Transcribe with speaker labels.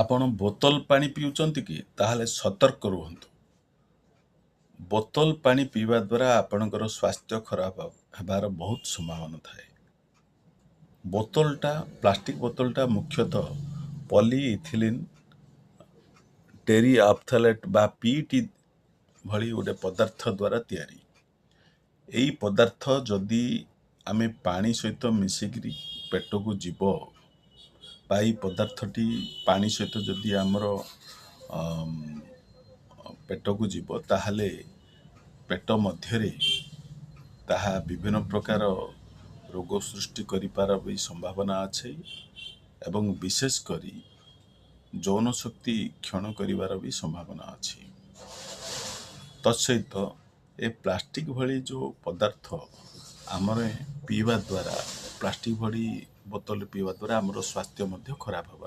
Speaker 1: ଆପଣ ବୋତଲ ପାଣି ପିଉଛନ୍ତି କି? ତାହେଲେ ସତର୍କ ରୁହନ୍ତୁ। ବୋତଲ ପାଣି ପିଇବା ଦ୍ୱାରା ଆପଣଙ୍କର ସ୍ୱାସ୍ଥ୍ୟ ଖରାପ ହେବାର ବହୁତ ସମ୍ଭାବନା ଥାଏ। ବୋତଲଟା, ପ୍ଲାଷ୍ଟିକ୍ ବୋତଲଟା ମୁଖ୍ୟତଃ ପଲିଇଥିଲିନ୍ ଟେରିଆଫ୍ଥାଲେଟ୍ ବା ପିଇଟି ଭଳି ଗୋଟେ ପଦାର୍ଥ ଦ୍ୱାରା ତିଆରି। ଏଇ ପଦାର୍ଥ ଯଦି ଆମେ ପାଣି ସହିତ ମିଶିକିରି ପେଟକୁ ଯିବ ବା ଏଇ ପଦାର୍ଥଟି ପାଣି ସହିତ ଯଦି ଆମର ପେଟକୁ ଯିବ, ତାହେଲେ ପେଟ ମଧ୍ୟରେ ତାହା ବିଭିନ୍ନ ପ୍ରକାର ରୋଗ ସୃଷ୍ଟି କରିବାର ବି ସମ୍ଭାବନା ଅଛି ଏବଂ ବିଶେଷ କରି ଯୌନ ଶକ୍ତି କ୍ଷୀଣ କରିବାର ବି ସମ୍ଭାବନା ଅଛି। ତତ୍ସହିତ ଏ ପ୍ଲାଷ୍ଟିକ୍ ଭଳି ଯେଉଁ ପଦାର୍ଥ ଆମର ପିଇବା ଦ୍ୱାରା, ପ୍ଲାଷ୍ଟିକ୍ ଭଳି ବୋତଲରେ ପିଇବା ଦ୍ୱାରା ଆମର ସ୍ୱାସ୍ଥ୍ୟ ମଧ୍ୟ ଖରାପ ହେବାର